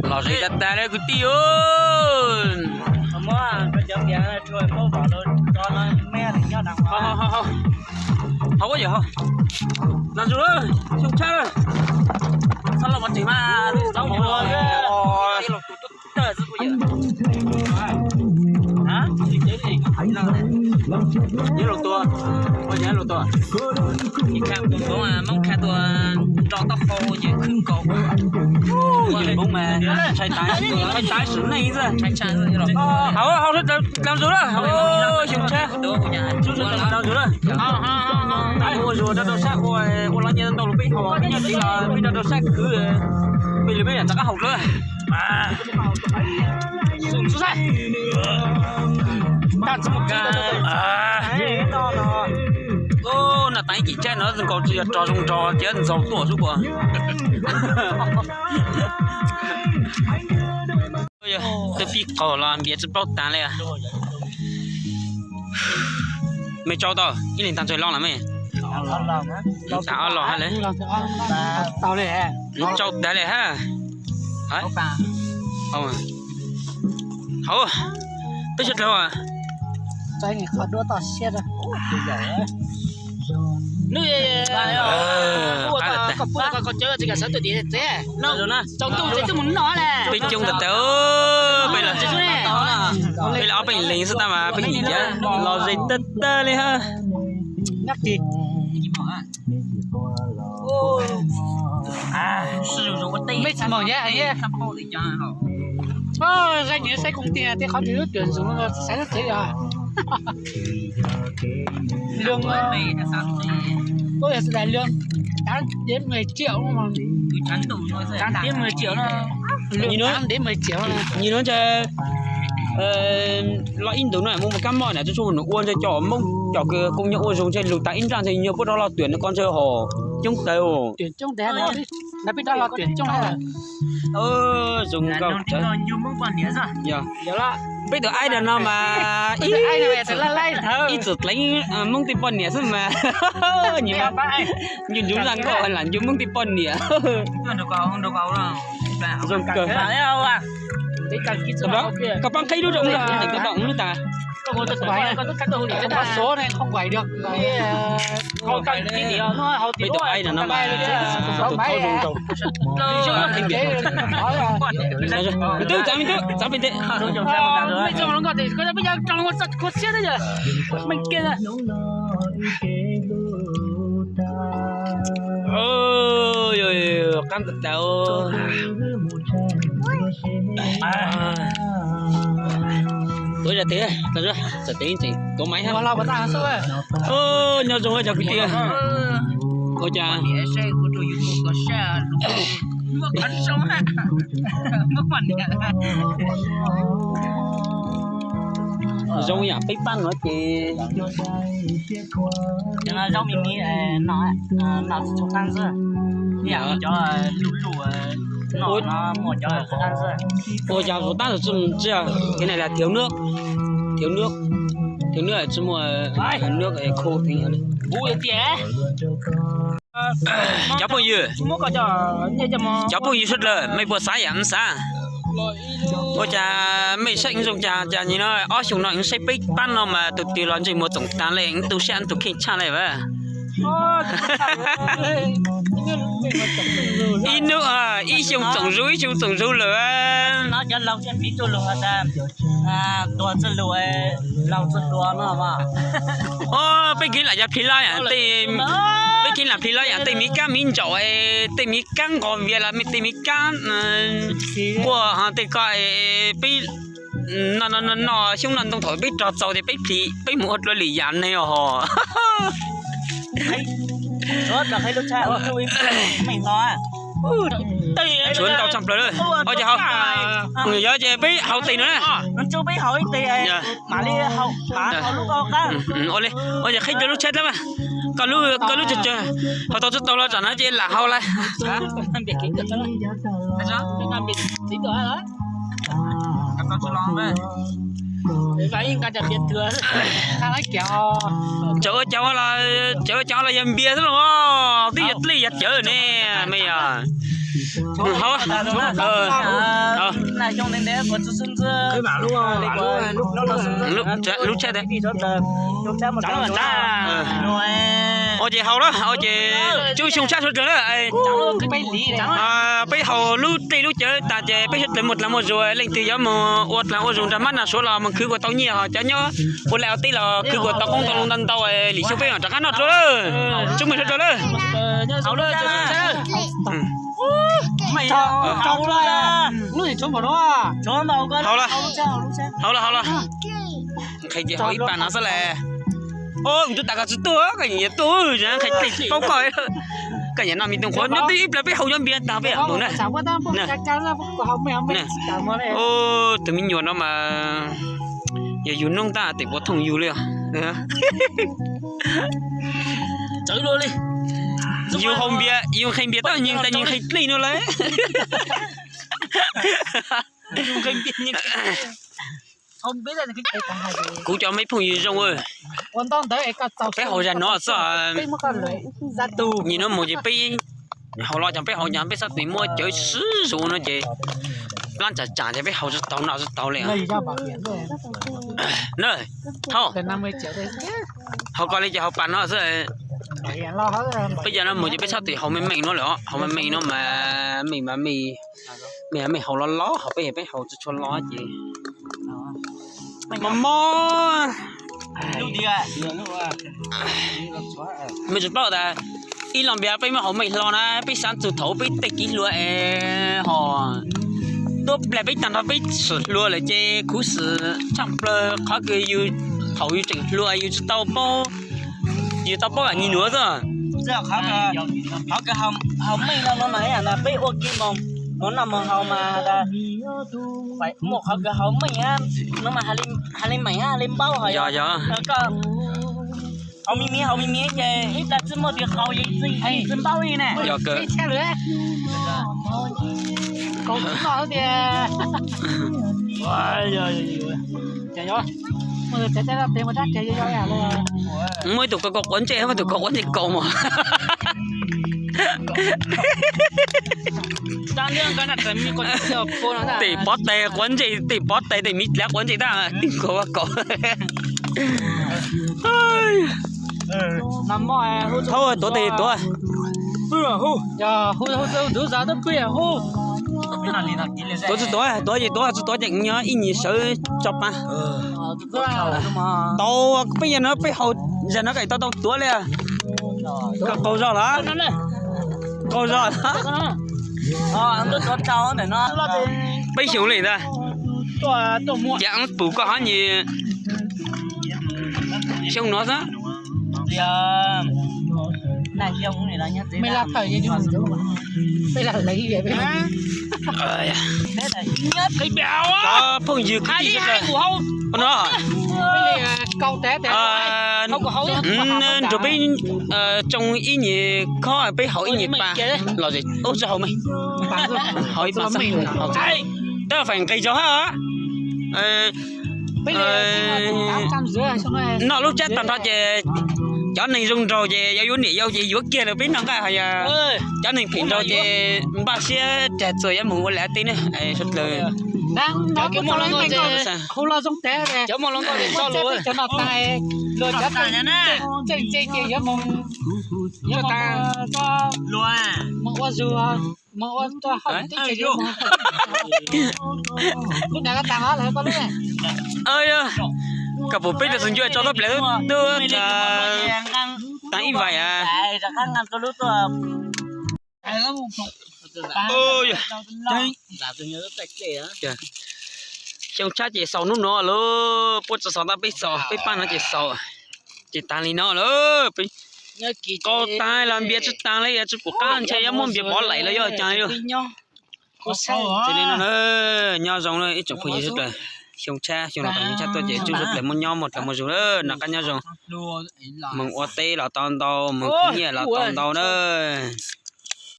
Los ze tag tag li kwv tij. Hauv, hauv, hauv, hauv, los zus, xyoo tshaj, txhob los mus tseem mas, txhob mus. Nyob Loos Tuas, ua nyob Loos Tuas. Ces Hmoob Kha tuaj nrog taub hau ces khwv nkaus. Yog Hmoob mas ntshai tas, ntshai tas sim neej xwb. Hauv, hauv sawv daws los zus lawm, xyoo tshaj, sawv daws los zus lawm. Ua zuag rau rau sab, ua, ua loj nyiaj ntau los peb haus, peb nyob tid los peb rau rau sab khwv, peb li peb yam rov qab haus dlawb. Noj tas ib cim tshaj no nkaus tsis yog rog zoo nrog thiab ntxaug tuaj xwb puas. Tus pij qaug los npias tsis paub tas li. Mej tsau tau ib leeg tag ntseg loj lawm mej? Xav ob los hab li. Tsau tas li hab. Hauv, peb sawv dlawg. Peb coob tas tas, peb los ob peb leeg xwb tab mas peb yim cav los ze tag tag li hab. Mej tsis moom nyob, zaj nws saib koom tiag tej qhov nws lub cuam ntxoov xaiv lub tsev yog loo, yog xav loo tám tiếng mười triệu, tám tiếng mười triệu no. Tám tiếng mười triệu no. Nws no ntshe los ib ntus no mus mus kab moj na, tsuas tsuas nws ua ntshe cov Hmoob cov kws koom nyuag ua zoo ntshe lug tas ib nraj ntshe nyuag puab rov los tiam no ko ntshe ho coob tawv. Tiam coob tawv, peb rov los tiam coob. Zoo nkauj. Peb tus aib no mas ib txwm dleev Hmoob tej poj niam xwb mas. Ncu ncu zaj nkauj lam ncu Hmoob tej poj niam. Zoo kawg. Koj pab qhib lub zoo, lub tas. Peb tus aib no mas tus thaub zoo nraug. Me tub, txav me tub, txav pem tes. Qab tas tas. Tuav zam tes, txawm tes tseem tuav maiv hab. Nyob zoo cov kwv tij. Ua cas zoo yam peb pab no ces zoo me me no, no tsis tshua qab xwb. Cov luj luj no muaj cov qab xwb. Ua cas tus tab tus tsis, kev na tias thiếu nước, thiếu nước, thiếu nước tsis muaj nước khô. Cov phooj ywg, cov phooj ywg sawv daws mej puas xav yam xav? Ua cas mej saib zoo cas cas nim no ob xyoo no saib peb pab no mas tus twg los ntsej muag txoom tag li, tus siab tus kheej tshaj li as. Ib hnub ib xyoo txoom zuj ib xyoo txoom zuj lawm. Tuag txwj lus, laus txwj hluas no. Peb kev lam yog plhis laj yam tej, peb kev lam plhis laj yam tej miv kab miv ntsaum, tej miv kab nqos vias los tej miv kab quaj ho tej ko, peb no no no xyoob no ntoo thaum peb rog txaus tias peb plhis peb mus ua dua lwm yam ne os. Tshuav ntau tshaj plaws lawm. Ua cas ho, yog ces peb haus tes no na. Ua li, ua ces qhib rau lub tsheb dlawb, koj lub tsawg tsawg, haus tau tsis tau los tsam no ces lam haus lawm. Tseem ua cas los, tseem ua cas los yog npias xwb los, twb yog dlej yog cawv ne, me yog. Haus, Lub tshab. Ua ces haus lawm, ua ces tsuj xyoo tshab suav dlawg na. Peb haus lub dej lub cawv tas ces peb suav dlawg mus dlaag muaj zug, leej twg yuav mus ua dlaag ua zug nrag mab nrag suav los mus khwv kuas tau nyiaj, ho cov nyob ua laj ua teb los khwv kuas tau qoob tau loo ntau ntau, lim xyoo peb mam rov qab noj dlua lawm. Tsuj mej suav dlawg lawm. Haus lawm, haus lawm, haus lawm. Nqhis ces haus ib pas no xwb las. Kuv twb tas koj tsis tuaj, koj nyiam tuaj, nqhis dlej tsis paub koj. Koj nyiam noj me tooj qhuav, nyob twj ib pliag peb haus nyob npias tag peb mus na. Tus me nyuam no mas yog yug noob tab tes puav thooj yug li os. Yug haus npias, yug nqhis npias tab nyias tas nyias nqhis dlej no lawm. Kuv cov me phooj ywg zoo, peb haus zag no xwb. Nim no mus ces peb haus los cov peb haus cov peb xab tis muaj cawv sib zus no ces plab tsam tsam ces peb haus tsis tau noj tsis tau li. Na, thauj, haus koj li ces haus pas no xwb. Peb cov no mus ces peb xab tis haus meej meej no lawm, haus meej meej no mas meej mas meej, meej haus los los haus, peb peb haus tsis tshua los ces mob mob. Mej tsis paub tas ib lo npias peb muab haus meej hlo na, peb xav txug thaum peb tej kev hluas es ho tuab plag peb tag nrho peb swm hluas lawm ces khuv xim tshaj plaws qhov kws yus thaum yus tseem hluas yus tsis tau paub, yus tau paub vam nyiaj nuav xwb. Qhov kws haus meej no mas peb ua ke mus noj mus haus mas muaj qhov kws haus meej no mas hais li meej hais li npaub. Yog, yog. Haus me me haus me me ces ib plag tsi muaj tsi haus tsi npaub li ne. Yog kawg. Muaj ib tug kaus kaus quav ntsej, muaj ib tug kaus quav ntsej kaus mog. Tej pov tais quav ntsej, tej pov tais tej miv dlav quav ntsej tab kaus kaus. Thaub tuav tej tuav. Tuav tsis tuav, tuav ces tuav, tsis tuav ces nyob ib nyuag sawv tso pa. Tau, peb yog no peb haus zag no koj tau tau tuav li. Koj qaug zog los? Qaug zog. Peb xyoo li ntag. Ces eeb pum koj hov nyis xyoo no xwb. Cov phooj ywg kwv tij sawv daws, no nrog peb tsoo ib nyuag khob, peb haus ib nyuag pas los ub tsis haus meej, haus ib pas xwb. Tab faim nqis zog hab. Noj lub tsab tag nrho ces cov neeg zoo nraug ces yog yuav niam yau ces yuav kiag lawm, peb noj nqaij ho yog cov neeg phem nraug ces npaj siab rag txuas yuav mus ua liaj teb ne. Sawv dlawg Koj pum peb tug txug ncua tso tub plis tub tag ib vais a. Xyoo tshab ces xaus hnub no lauj, puab tsi xaus tab peb xaus, peb paab no ces xaus. Ces taag li no lauj, qaug taag los npias tsi taag le, tsi pum qab ntshe yuav muab npias pov laim los yog caag li. Ces li no na, nyob zoo ib tsoom phooj ywg sawv dlawg, xyoo tshab xyoo no tag xyoo tshab tuaj ces tsuj sawv dlawg muaj nyob muaj dlaag muaj zug na, noj qab nyob zoo, moog ua teb los tau ntau, moog khwv nyiaj los tau ntau na.